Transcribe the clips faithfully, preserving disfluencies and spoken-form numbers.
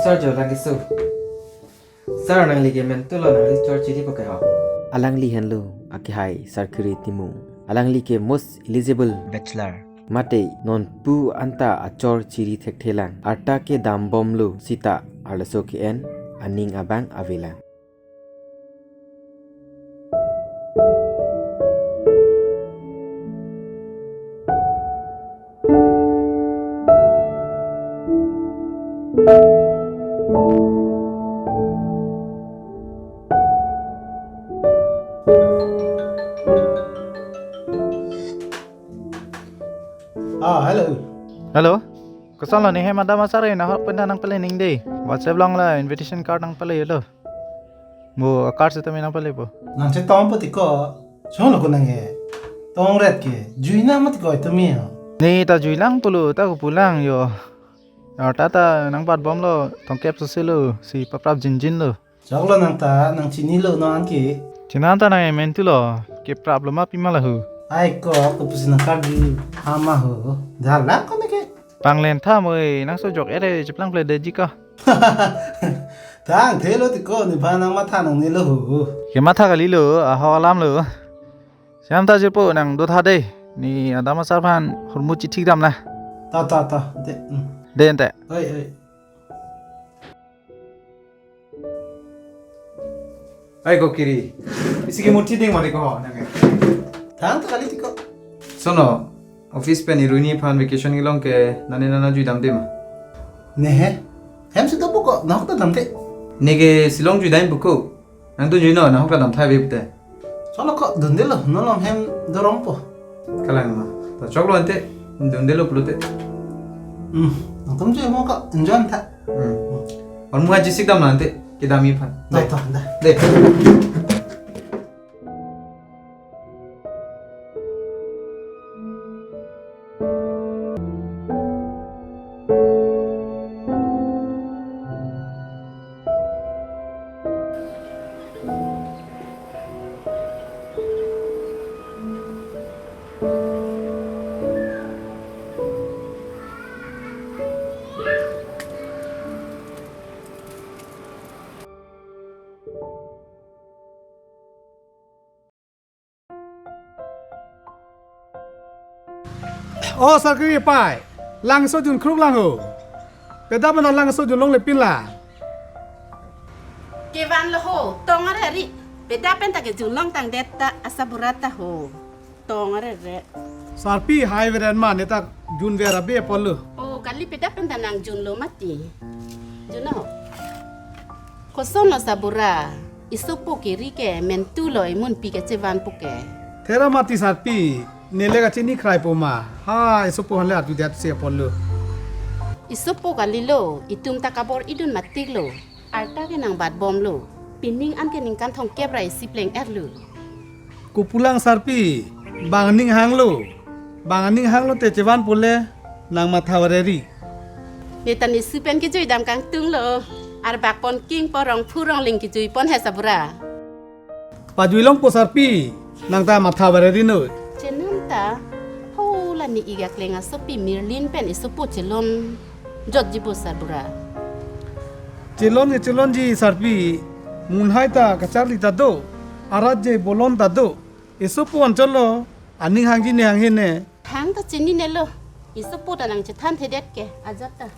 Sir jo, lagi su. Sir, nangli ke mentu lo, nangli chor chiri po ke ho? Alangli henlo akehai Sar Kiri Timung. Alangli ke most eligible bachelor. Mate non pu anta achor chiri thekthelang. Arta kedam bomlo sita arloso ke-en aning abang avelang. Ah, hello. Hello. Kosonlo, ne hem adam asar nahok pen nangpale ningde. WhatsApp along la invitation card nangpale lo. Mo a-card sitame nangpalepo. Nang chetong po tiko. Chonglo ko nang ke. Tongret ke. Juina mati ko itu mi ho. Ne ta juilang pulo ta ko pulang yo. Arta ta nangbat bomlo tongkep soselo si paprap jinjin lo. Choklo nang ta, nang chinilo non ke. Chinan ta nang emen tu lo. Keprap lo ma pima lahu. Ai ko, ko pusi nang karju hama ho. Dalang ko ne ke. Panglen tha moi, nang so jok ere cheplang ple deji ka. Tang thelo tiko, nephan nang matha nangnelo ho. Kematha kalilo, aho alam lo. Siam ta jirpo nang do tha de. Ne adam asar aphan hormu chithik dam na. Ta, ta, ta. De. Hmm. De ente. Oi, oi. Ai ko Kiri. Isi ke muthi ding mari ko nang. Tang ta kali tiko. Sono, office pen Iruni aphan vacation kelong ke nane nana jui damde ma? Ne he. Hem si dopo ko, nahok ta damde. Ne ke Shillong jui dam buko. Nang tu jui no, nahok ta dam thai bebte. Choklo ko, dundelo, nolong hem dorong po. Kalang ma. Ta choklo ante, dundelo pulote. Hmm, nangtum jui mo ko, enjoy tha. Hmm. Hormu ha jisik dam nante, kedam iphan. Ta, ta, ta. De. O Sar Kiri apai, langso jun kruk lang ho. Peda pen ta langso jun longle pin la. Kevan lo ho, tong areri. Peda pen ta kejun longtang det ta asabura ta ho. Tong arere. Sarpi hai veren ma ne ta jun ver abe apot lo. O kali, peda pen ta nang jun lo mati. Jun ho. Kosonlo sabura, isopo Kiri ke mentu lo imun pi kechevan po ke. Thera mati Sarpi, nele kachini krai po ma. Ha, isopo hanle arju det si apot lo. Isopo kalilo, itum ta kabor-idun matik lo. Arta ke nangbat bomlo. Pining an ke ningkan thomkep ra isi pleng-et lo. Kopulang Sarpi, bang aning hanglo. Bang aning hanglo te chevan pule nang matha vareri. Ne ta ne su pen kejui dam kangtung lo. Arbak pon king po, rong phu rong ling kejui pon he sabura. Pajui long po Sarpi, nang ta matha vareri no. Chenan ta, ho la ne igakleng asopi Mirlin pen isopo chelon jotji po sabura. Chelon ke chelonji Sarpi, munhai ta kacharli ta do, arat je bolon ta do. Isopo anchot lo, aning hangji ne hanghe ne. Hang ta chininelo, isopo ta nang chethan thedet ke, ajat ta.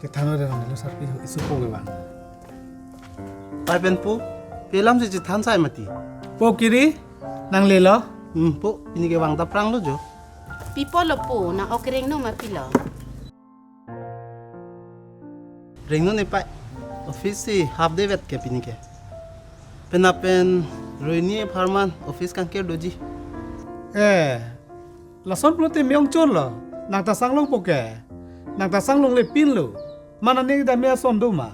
Chethan ore nang lo Sarpi, isopo ke bang. Pai pen po, pelam si chethan sai mati. Po Kiri, nang lelo? Hmm, po, pini ke bang ta prang lo jo. Pi po lo po, nang okreng no ma pilo. Rengno ne pai. Office si half day vet ke pini ke. Pen apen Rohini apharman office kangkir doji. Eh, lason pulote me-ong chor lo. Nang ta sang long po ke. Nang ta sang longle pin lo. Mana ne dam me ason do ma.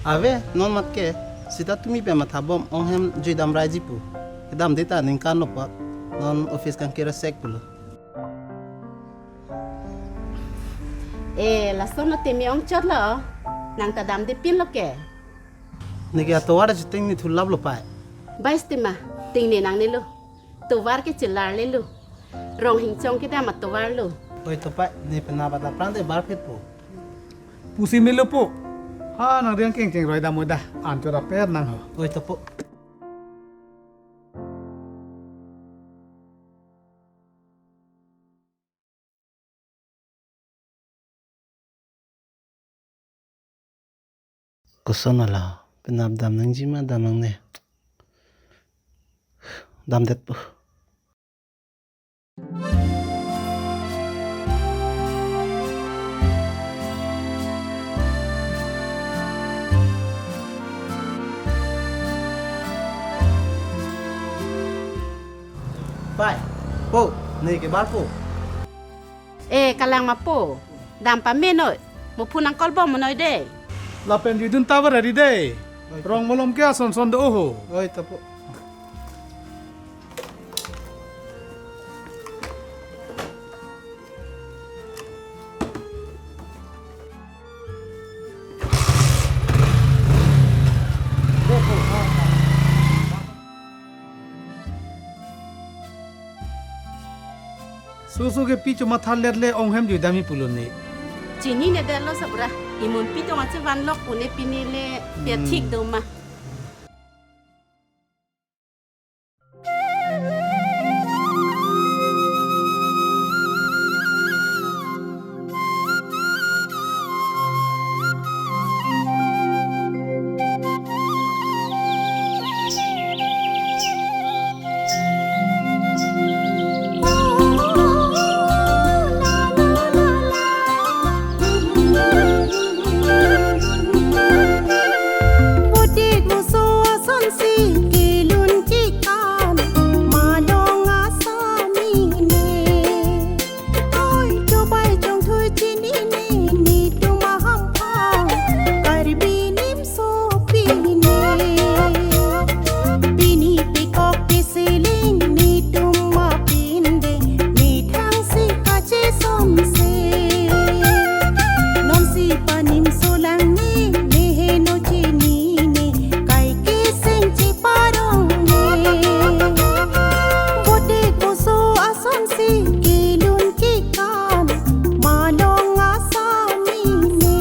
Ave, non mat ke. Sita tumi pen matha bom ong hem jui dam raiji pu. Kedam de ta ningkan lo pot. Non office kangkir sek pulo. Eh, lason lo te me-ong chor lo. Nang ta damde pin lo ke. Ne ke atovar chiteng ne thulap lo pai. Bais tema, ting ne nang ne lo. Tovar ke chelar lelo. Rong hingchong kedam atovar lo. Oi to pai, ne penap ta prang de bar phit po. Pusi melo po. Ha, nang diang keng keng roi dam oi da. An cho da per nang ho. Oi to po. Koson hala, penap dam nangji ma dam nangne. Damdet po. Pai, po, ne ke bar po. Eh, kalang ma po. Dam pamenoi. Mo phone nangcall bom noi de. Lapen judun tovar ari de. Oi. Rong malom ke ason son do ho. Oi, to po. Susu ke pi chomatha lerle ong hem jui dami pulo ne. Chinine detlo sabra. Imun pi tong ache vanlok pune pini le pia Hmm. thik do ma. Bote koso asonsi kelun chikan malong asami ne. Oi, chobai chongthui chinine, netum ahamphang Karbi nimso pine. Pini pekok keseleng netum apinde, ne thangsi kachesonse. Nonsi panimso lang ne, ne heno chinine, kai keseng cheparong ne. Bote koso asonsi kelun chikan malong asami ne.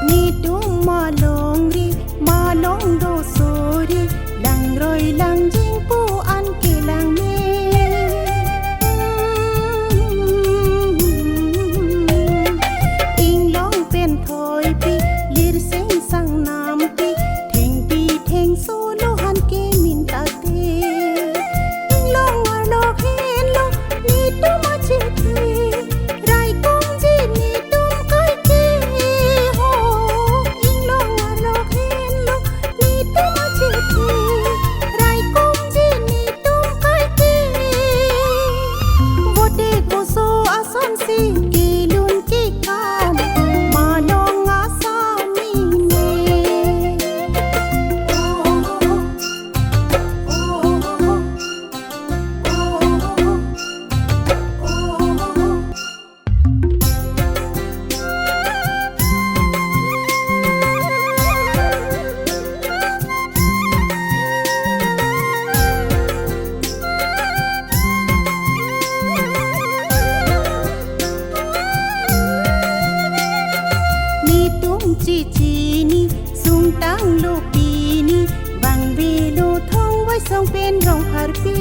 Netum malongri, malong dosori, langroi langjing pu an kelang ne. Inglong pen thoipi, lir seng sang nampi, thengpi thengso lohan kemin tate. Inglong arlo henlo netum achithi, raikongji netum kaike ho. Inglong arlo henlo netum achithi, raikongji netum kaike. Bote koso asonsi kelun chikan malong asami ne. Netum chichini sungtang lo pini, bang velo thong vai song pen rong harpi.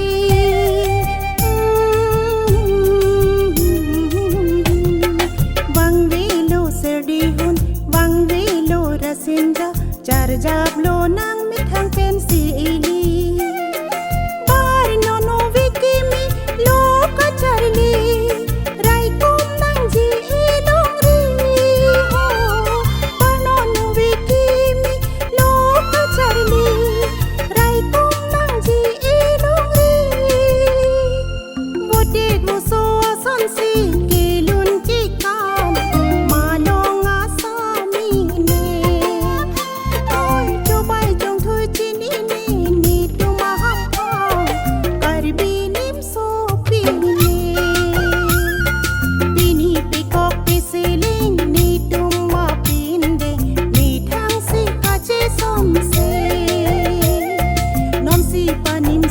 Bang velo serdihun, bang velo rasinja, charjap lo nang methang pensi ili. Bar nono vekimi lo kacharli, raikom nangji ilongri ho. Bar nono vekimi lo kacharli, raikom nangji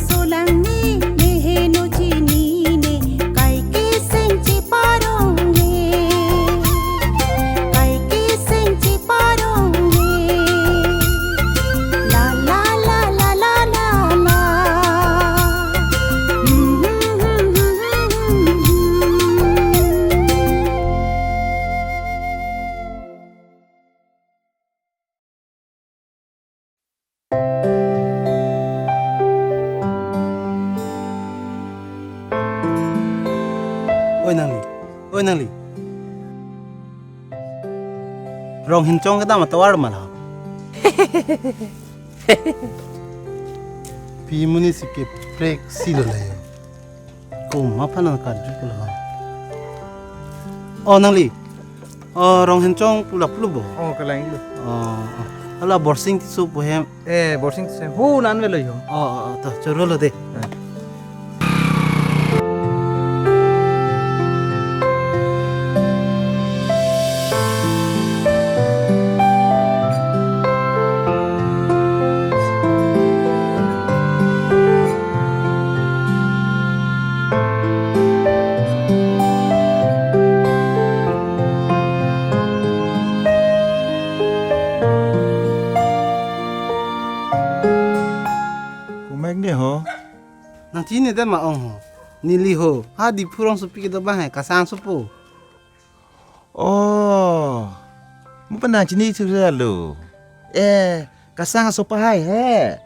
Solangni, meheno chinine, kaike seng cheparong ne, kaike seng cheparong ne. La la la la la la la. Oi nangli, oi nangli. Ronghenchong kedam atovar ma la. Pi amonit si keprek si lo la yo. Komat aphan nangkarju pulo. Oh, nangli. Oh, Ronghenchong pu la pulo bo. Oh, kelang lo. Oh, oh. Hala Borsing Tisso pu hem. Eh, Borsing Tisso. Hu nan velo yo. Oh, oh, oh, to, choro lo de. Eh. Komat ne ho? Nangchini det ma ong ho. Neli ho. Ha Diphu rongsopi kedo abang he, Kasang asopo. Oh, mo pen nangchini thu lo. Eh, Kasang asopo hai he.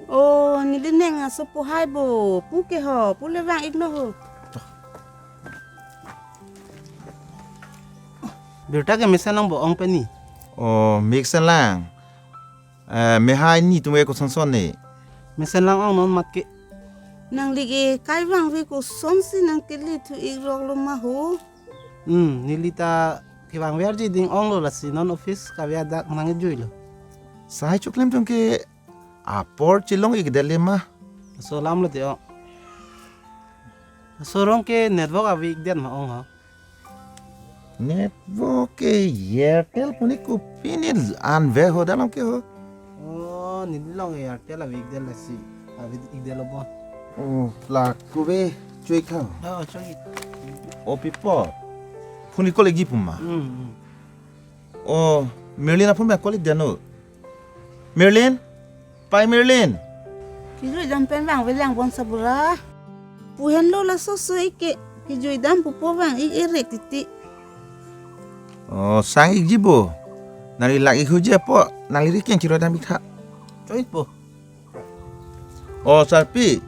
Oh, neli neng asopo hai bo. Pu ke ho, pu le vang-iklo ho. Birta ke mesen lang bo ong pen ni. Oh, mesen lang. Eh, mehai netum ke kosonson ne. Mesen lang ong non mat ke. Nangli ke kai vangve kosonsi nangkele thu-ikrok lo ma ho. Hmm, neli ta kevang verji ding ong lo lasi non office kave adak nang-ejui lo. Sai choklem atum ke apor chelong-ik det le ma. Laso alam lo te ong. Laso arong ke network ave-ik det ma ong ho. Network ke Airtel pu ne kopine an ve ho dalam ke ho. Oh, neli long Airtel ave-ik det lasi. Ave-ik det lo bo. Oh, la ko ve chui kha. Oh, chui. Oh, pipo. Phone call-ikji pu ma. Hmm, hmm. Oh, Merlin aphone ma call-ik det no. Merlin? Pai Merlin. Kejui dam pen vangve lang bon sabura. Pu henlo laso so-ik ke. Kejui dam pupo vang-ik erek titi. Oh, sang-ikji bo. Nangli lak-ik ho je po. Nangli ri keng chiro dam-ik tha. Cho-ik po. Oh, sarpi,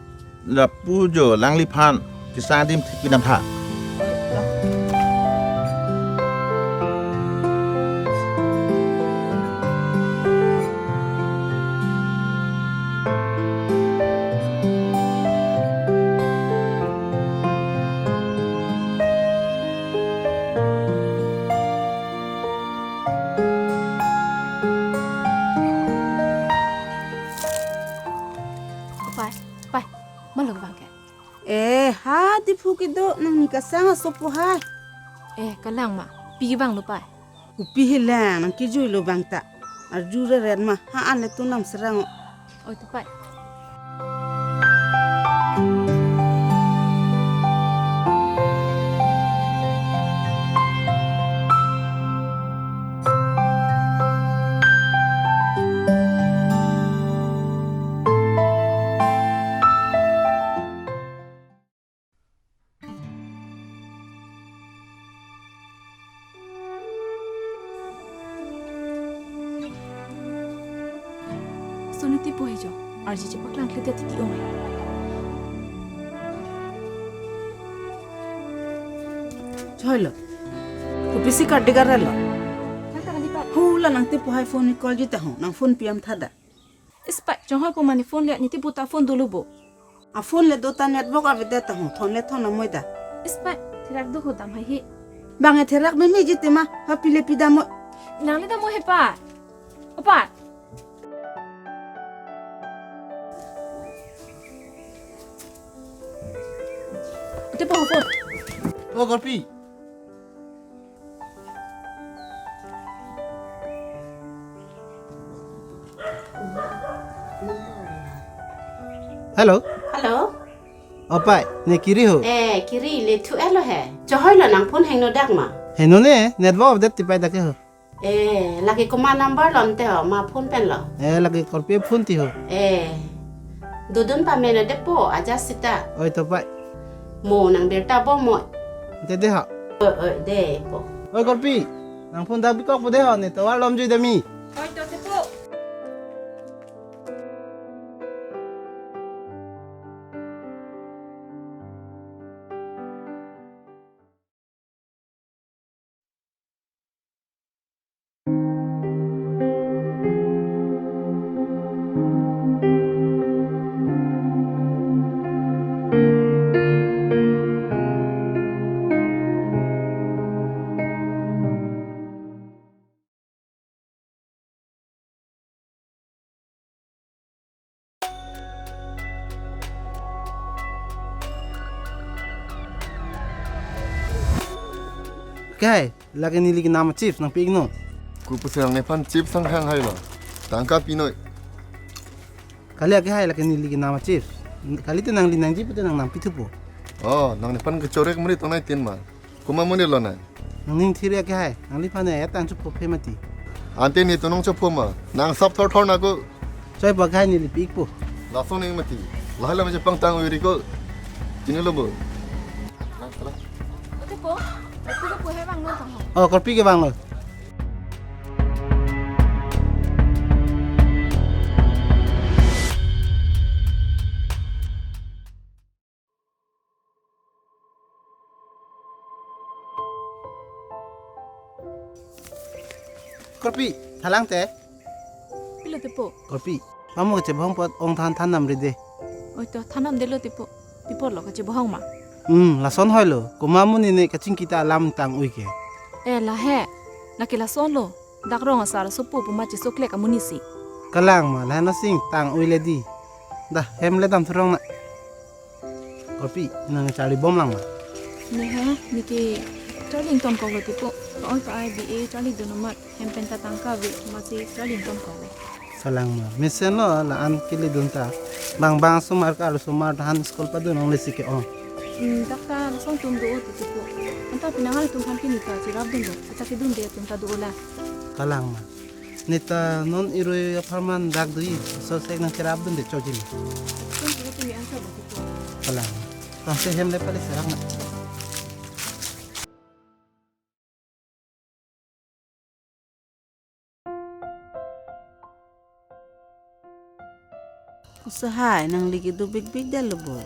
lapu jo langliphan, kesang adim thekpi dam tha. Pai, pai, malom bang ke. Eh, ha Diphu kedo nangli Kasang asopo hai. Eh, kalang ma, pi vanglo pai. Kopi hilang nangkejui lo bang ta. Arju reret ma, ha an le tunam serang o. Oi, tu pai. Soniti po hejo, arje chepaklangkle det titi ong. Choi lo. Kopisi kardi karlo. Nang ta kali pa. Hula nangtipo hai phone call-ji ta ho, nang phone piam tha da. Ispai, chonghoi po mane phone le, nitipo ta phone dolo bo. A phone le do ta network avedet ta ho, thon le thon amoi da. Ispai, therak do ho dam hai he. Bang e therak memeji tema, ha pi le pi dam o. Nang le dam o he pa. O pa. Ite pa ho phone. O Gorpi. Hello. Hello. O pai, ne kiri ho? Eh, kiri le thu elo he. Chohoi lo nang phone hengno dak ma. Heno ne, network update tipai dak ke ho. Eh, lake komat number lo ante ho, ma phone pen lo. Eh, lake korpi phone ti ho. Eh. Dodun pame na depo, aja sita. Oi to pai. Mo nang birta bom mo. Te de ha. Oi, oi, depo. Oi korpi. Nang phone dak bikok po de ho, ne tovar lom jui dami. Oi to depo. Kehai, lake neli kenam chips nangpi-iknon. Kopusi nangnephan chips sang hang hai lo. Tangka pinoi. Kali akehai, lake neli kenam chips. Kali te nangli nangji pute nang nampithupo. Oh, nangnephan kechorek muri tongnai tin ma. Komat amonit lo nang? Nangning thiri akehai, nangliphan ne etang chopho phe mati. Ante ne tonong chopho ma, nang sap thorthor nang ko. Choi pa kehai neli pi-ikpo. Lason ning mati. Lahai lam je pangtang uri ko. Chini lo bo. Nang kala. Ute po, ute po he bang non tang ho. Oh, korpi ke bang lo. Korpi, thalang te. Pilo tepo. Korpi, pamo kachebohong apot ong than than namri de. Oi to, than namde lo tepo. Tepo lo kachebohong ma. Hmm, lason hoi lo. Komat amonit ne kachingki ta alam tang ui ke. Eh, la he. Lake lason lo. Dak rong asar sopo pu ma chesoklek amonit si. Kalang ma, lahen asing tang ui le di. Dah, hem le dam thurong na. Korpi, nang charli bom lang ma. Ne ha, ne ke charli ington kok lo tepo. Oi pa ai B A charli dun amat. Hem pen ta tangka ave, masi charli ington kok lo. Kalang ma. Mesen lo, la-an kele dun ta. Bang bang osomar ka arlosomar ta han school padun ong le si ke-ong. Hmm, dak ta lason atum do-o tepo. Anta pinangal atum aphan ke ne ta cherap dun do. Seta kedunde atum ta do-o la. Kalang ma. Ne ta non irui apharman dak do-i, so sek nang cherap dunde chokji. Tum puro timi answer bo tepo. Kalang. Tangte hem le pale serak na. Usahai, nangli ke do bikbik det lo bo.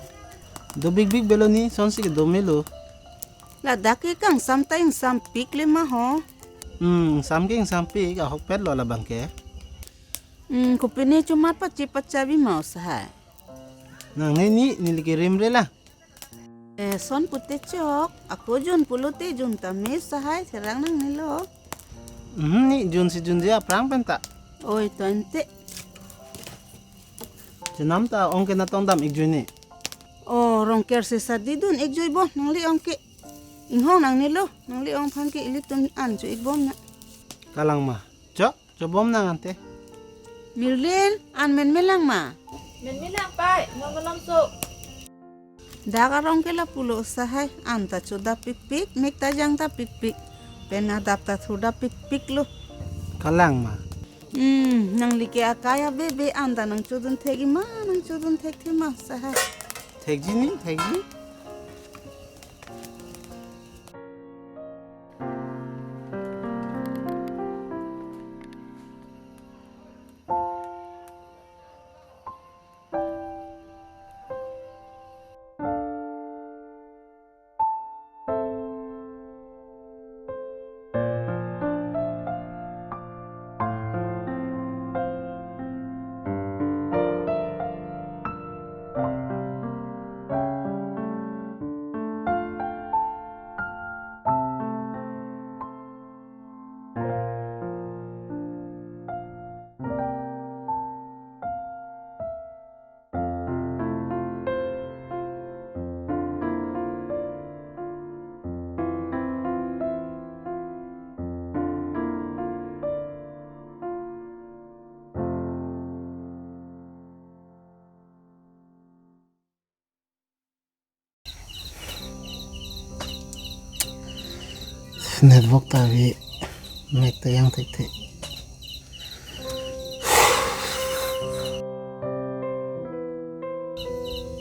Do bikbik belo ni, sonsi kedo melo. Ladak ke kangsam ta ingsampik le ma ho. Hmm, ingsam ke ingsampik, ahokpet lo labang ke. Hmm, kopine chomat pachi pachabi ma usahai. Nangne ni, neli ke rimre la. Eh, son pute chok, ako jun pulote jun tame usahai, serang nangne lo. Hmm, ni jun si junje aphrang pen ta. Oi, to ante. Chenam ta ong ke natong dam-ikjoi ni. Oh, Rongker si sadi dun-ikjoi bo, nangli ong ke. Inghong nangne lo, nangli ong aphan ke ilitum an cho-ik bom na. Kalang ma. Cho, chobom nang ante. Mirlin, an menme lang ma. Menme lang pai, non malom so. Dak arong ke lapulo usahai, an ta chodap pikpik, mek ta jangdap pikpik. Pen adap ta thurdap pikpik lo. Kalang ma. Hmm, nangli ke akai abebe an ta nang chodun thek-i ma, nang chodun thekthe ma usahai. Thekji ni, thekji. Network ta ave, mek ta jang thekthe.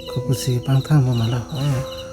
Kopusi pangthang bom ma lo. Ah.